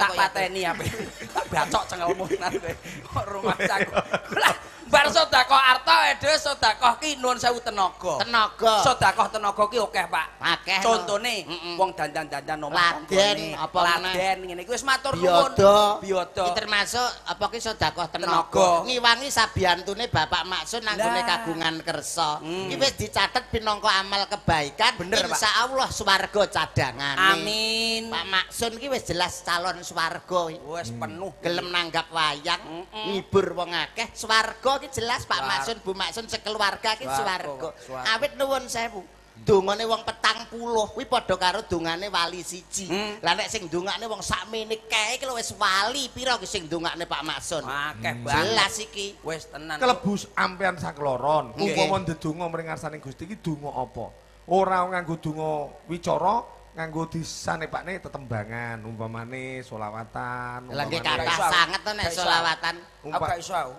to Tak kok. Pateni ape. Tak bacok cengelmu tenan kowe. Kok rumah saku. Lah, bar sedekah arta dhewe sedekah ki nuwun sewu tenaga. Tenaga. Sedekah tenaga ki akeh, Pak. Akeh. Contone wong dandan-dandan omah Laden, tanggane. Apa meneh? Laden ngene iki wis matur nuwun. Biyodo. Biyodo. Iki termasuk apa ki sedekah Tenaga. Tenaga. Ngiwangi sabiyantune Bapak Maksun nanggone Lah. Kagungan kersa. Iki wis dicatet pinangka amal kebaikan. Bener, Pak. Insyaallah swarga cadangane. Amin. Pak Maksun ki wis jelas calon swarga. Wis penuh. Gelem nanggap wayang, ngibur wong akeh, swarga ki jelas Pak Swarga. Maksun, Bu Maksun sekeluarga ki Swarga, swarga. Swarga. Awit nuwun sewu. Dongane wong 40 kuwi padha karo dongane wali siji. Lah nek sing ndongakne wong sakmene kae iki lho wis wali pira ki sing ndongakne Pak Maksun? Akeh banget. Jelas iki. Wis tenan. Kelebu ampean sakloron. Nggih. Umpama ndedonga mring ngarsaning Gusti iki donga apa? Ora nganggo donga wicara, nganggo disanepakne tetembangan, umpamane solawatan, Lah nggih umpamane- kathah Gak iso aku. sanget to nek Gak iso aku. solawatan. Aku gak iso aku.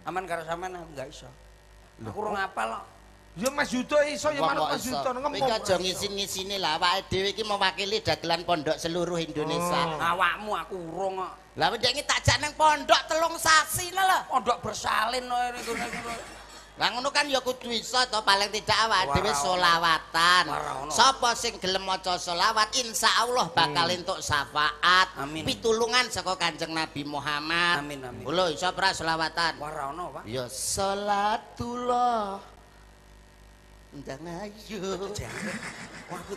Aman karo sampean aku gak iso. Aku urung ngapal kok. Ya Mas Yudo iso ya Wong manut kok Mas iso. Yudo Kowe iki aja ngisin-ngisini lah awake dhewe iki mewakili dagelan pondok seluruh Indonesia. Oh. Awakmu aku urung kok. Lah wingi tak jak nang pondok 3 sasi lho. Pondok bersalin kok niku niku. Lah ngono kan ya kudu iso to, paling tidak awake dhewe Ora ono. solawatan. Ora ono. Sapa sing gelem maca solawat insyaallah bakal entuk syafaat. Amin. Pitulungan saka Kanjeng Nabi Muhammad. Amin, amin. Lho iso ora solawatan? Ora ono, Pak. Ya salatullah. Ndang ayo. Wah, aku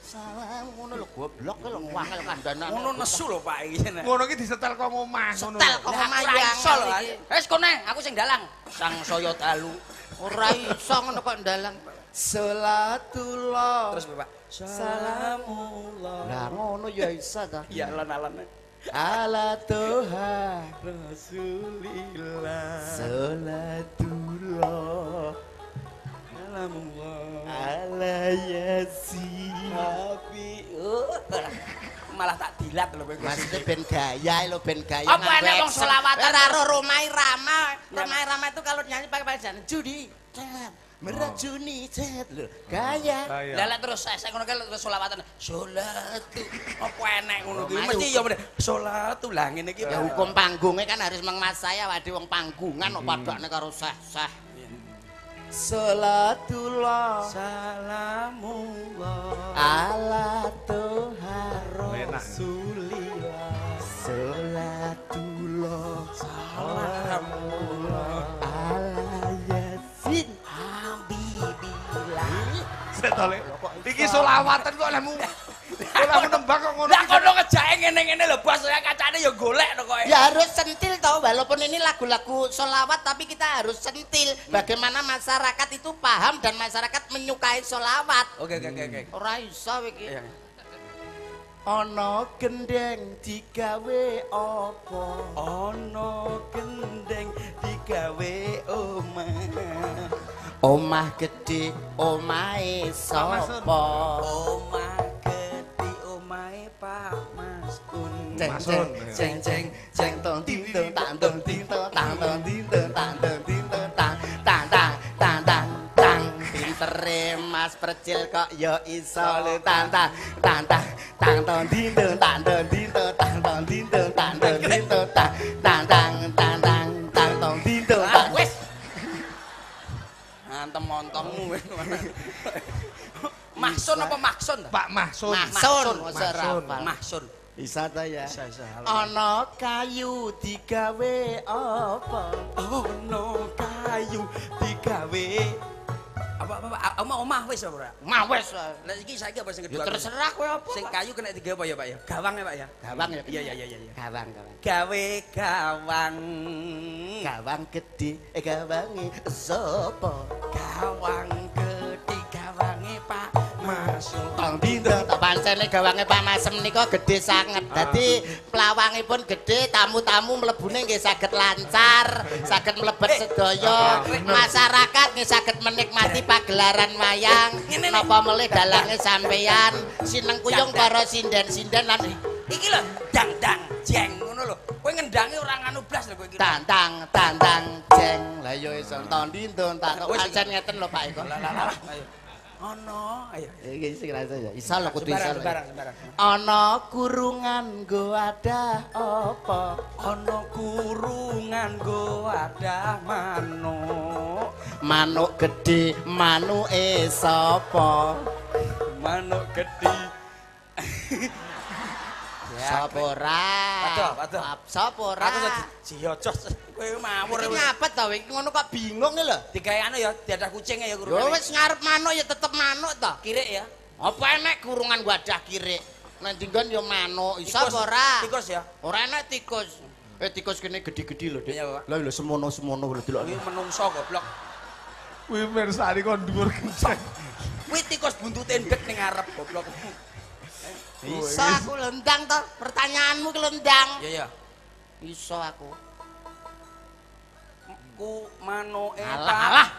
Salam ngono lho goblok lho wangel kandhanan. Ngono nesu lho Pak iki. Ngono iki disetel kok ngomah ngono. Setel kok Lah, omah ora ya iso lho. angel iki. Wis kone, aku sing dalang. Sang saya dalu. Ora iso ngono kok ndalang. Salatullah. Terus Bapak. Salamullah. Lah ngono ya iso ta. Ya alon-alon. Ala Tuhan Rasulillah. Salatullah Salamullah. ala Yasin. Habi. Malah tak dilat lho kowe. Maksudnya ben gaya lho, ben gaya. Apa nganggo enek wong action. selawatan? Ora ro Rhoma Irama. Rhoma Irama itu kalau nyanyi pakai pakai judi. Cet, meracuni cet lho. Gaya. Gaya. Lah lek terus sesek ngono kae terus selawatan. Salatu. Apa enek ngono kuwi? Rhoma Mesti ya meneh salatu lah ngene iki. Ya hukum panggungnya kan harus menguasai, awake wong panggungan kok padakne karo seh-seh. Salatullah Salamullah. ala Tuhan Enak. Rasulillah. Salatullah Salamullah. ala Yasin. Habibillah. Setole. Iki solawatan kok lehmu. Olehmu nembang kok ngono. Lah kono ngejake ngene-ngene lho bos, ya kacane ya golek to kowe. Ya harus sentil toh, walaupun ini lagu-lagu solawat tapi kita harus sentil. Bagaimana masyarakat itu paham dan masyarakat menyukai solawat. Oke. Ora iso iki. Iya. Ana gendeng digawe apa? Ana gendeng digawe omah. Omah gedhe omahe sapa? Omah gedhe omahe Pak Maskun. Ceng Masun. ceng ceng ceng tong ting tong tang tong ting tong tang tong ting tong tang tong ting tong tang tang tang tang tang tang. Pintere Mas Percil kok ya iso lho tang tang tang tang tang tong ting tong tang tong ting tong tang tong ting tong tang tong ting tong tang tang tang tang tang tang tong ting tong Ah, tang. wis. Antem montommu wis. Mahsun apa Maksun? Pak Mahsun. Mahsun, masa Mahsun. rapal. Mahsun. Bisa ta ya? Isa isa. Ana kayu digawe apa? Ono kayu digawe apa apa apa omah omah wis ora. Mah wis. Lah iki saiki apa sing Ya kedua? terserah kowe apa. Sing kayu kena digawe apa ya, Pak ya? Gawang ya, Pak ya? Gawang ya. Iya. Gawang, gawang. Gawe gawang. Gawang gedhe, eh gawange sapa? Gawang gedhe gawange Pak Masuk. Tong dino tak pancene gawange Pak Masem nika gedhe sanget. Dadi plawangipun gedhe, tamu-tamu mlebune nggih saged lancar, saged mlebet sedaya. Masyarakat nggih saged menikmati pagelaran wayang. Napa melih dalange sampeyan, sinengkuyung para sinden-sinden lan Iki lho, dang-dang jeng ngono lho. Kowe ngendangi ora nganu blas lho kowe iki. tantang tantang jeng. Lah ya iso tong dino tak pancen ngeten lho Pak Eko. Lah lah lah. Ayo. Ana, ayo. Iki sing rasa ya. Iso lho kudu iso. Sembarang. Ana kurungan nggo wadah apa? Ana kurungan nggo wadah manuk. Manuk gedhe, manuke sapa? Manuk gedhe. Sapa ora? Waduh. Sapa ora? Aku dijiyocos. Kowe mawur. Iki ngapet to iki ngono kok bingung lho. Digawe anu ya, diadah kucing ya kurungane. Yo wis ngarep manuk ya tetep manuk to. Kirik ya. Apa enek kurungan wadah kirik? Nek dinggon ya manuk, iso apa ora? Tikus ya. Ora enek tikus. Tikus kene gedhi-gedhi lho, Dik. Lah lho semono-semono lho delok. Kuwi menungso goblok. Kuwi mirsani kon dhuwur kenceng. Kuwi tikus buntute ndek ning ngarep goblok. Iso aku lendang to, pertanyaanmu ki lendang. Iya, iya. Iso aku. Ku manuke. Alah.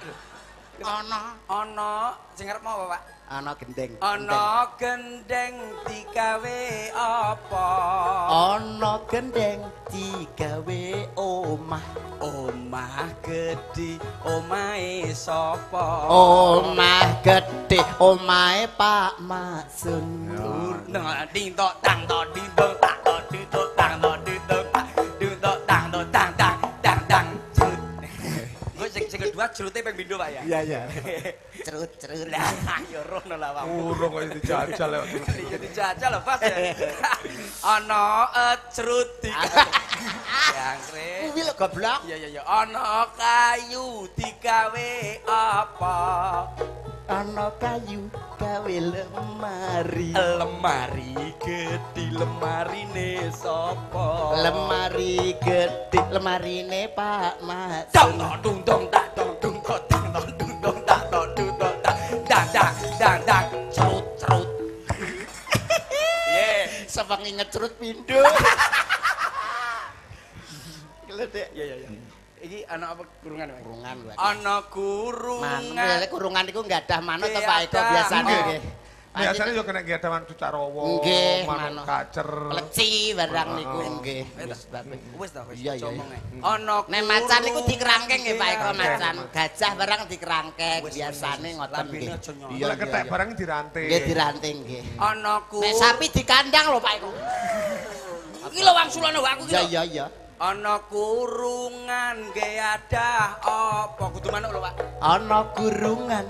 Ana, ana sing arep mau apa, Pak? Ana gendeng. Ana gendeng digawe apa? Ana gendeng digawe omah. Omah gedhe, omahe sapa? Omah gedhe, omahe Pak Maksun. Nang ding tok tang tok ding tok tak tok ding tok tang tok ding tok tak ding tok tang tok tang tang tang tang. Engko sing kedua jerute ping pindho, Pak ya. Iya, iya. Cerut-cerut. Lah ya rono lah Pak. Urung kok dijajal kok. Iya dijajal lho, Pas ya. Ana cerut diangkre. Kuwi lho goblok. Iya iya iya. Ana kayu digawe apa? Ana kayu gawe lemari. Lemari gedhi lemarine sapa? Lemari gedhi lemarine Pak Mas. Dong dong dong tak dong dong dong dong dong dong tak dong dong dong tak dang dang dang dang cerut cerut. Ye, sewengi ngecrut pindho. Lho, Dek. Iya iya iya. Iki ana apa kurungan, Pak? Kurungan, Pak. Ana kurungan. Manuk kurungan iku nggadah manuk to Pak Eko biasane nggih. Biasane yo kena nggadah manuk cucarowo, manuk kacer, leci barang niku nggih. Wis ta wis omonge. Ana nek macan niku dikerangkeng nggih Pak Eko, macan. Gajah barang dikerangkeng biasane ngoten nggih. Iya, ketek barang diranting. Nggih diranting nggih. Ana ku. Nek sapi dikandang lho Pak Eko. Iki lho wangsulane aku iki lho. Iya iya iya. Ana kurungan nggih adah apa kudu manuk lho Pak. Ana kurungan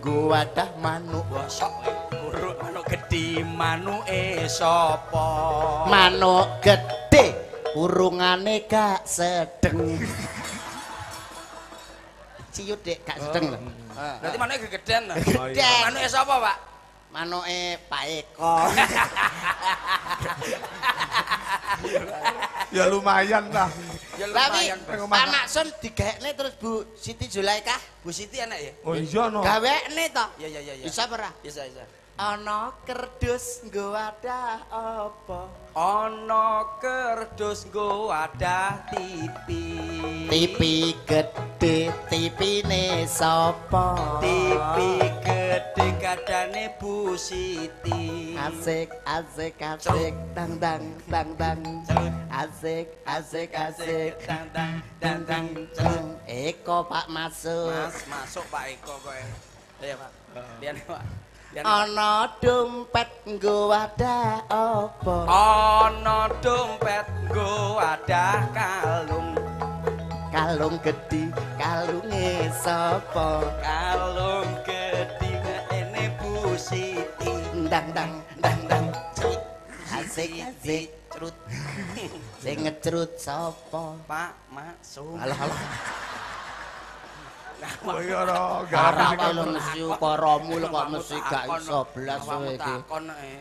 nggo wadah manuk. Bosok kurung manuk gedhi manuke sapa? Manuk gedhe kurungane gak sedeng. Ciut Dek, gak sedeng lho. Berarti manuke gegeden. Gedhen. Manuke sapa Pak? Manuke Pak Eko. Ya lumayan lah. Ya lumayan. Pak Maksun digaekne terus Bu Siti Zulaikah. Bu Siti enak ya? Oh iya no. Gawekne to? Iya iya iya. Bisa ora? Bisa bisa. Ana kerdus nggo wadah apa? Ana kerdus nggo wadah TV. TV gedhe, TV-ne sapa? TV gedhe gadane Bu Siti. Asik asik asik tang tang tang tang. Asik asik asik tang tang tang tang. Eko Pak masuk. Mas masuk Pak Eko kowe. Iya Pak. Liyane Pak. Ana dompet nggo wadah apa? Ana dompet nggo wadah kalung. Kalung gedhi, kalunge sapa? Kalung gedhi ene Bu Siti. Ndang ndang ndang ndang. Asik asik cerut. Sing ngecrut sapa? Pak Maksum. Alah alah. Oh iya ora, gak lho mesti ukaramu lho kok mesti gak iso blas kowe iki.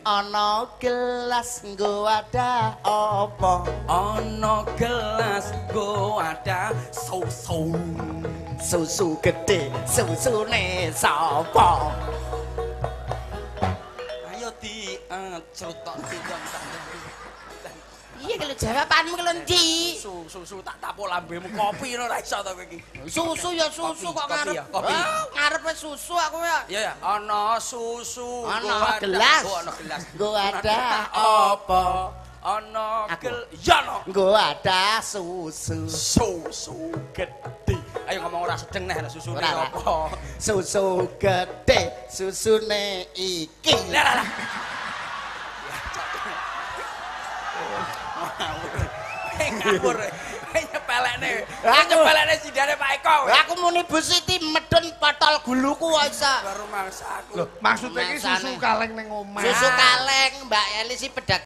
Ana gelas nggo wadah apa? Ana gelas nggo wadah susu. Susu gedhe, susune sapa? Ayo dicerut tok didong. Iya kalau jawabanmu kalau endi? Susu tak tapuk lambemu kopi ngono ora iso to kowe iki. Susu ya susu kok ngarep. Kopi. Ngarepe susu aku ya. Iya ya, ana susu, ana gelas. Ana gelas. Nggo wadah apa? Ana gel ya no. Nggo wadah susu. Susu gedhe, Ayo ngomong ora sedeng neh susune Ora, apa. Susu gede, susune iki. Lah lah lah. Ngawur. Nyepelekne. Nyepelekne sidane Pak Eko. Aku muni Bu Siti medun potol guluku kok iso. Baru mangsa aku. Lho, maksudnya iki susu Mangsane. kaleng ning omah. Susu kaleng Mbak Eli si pedagang.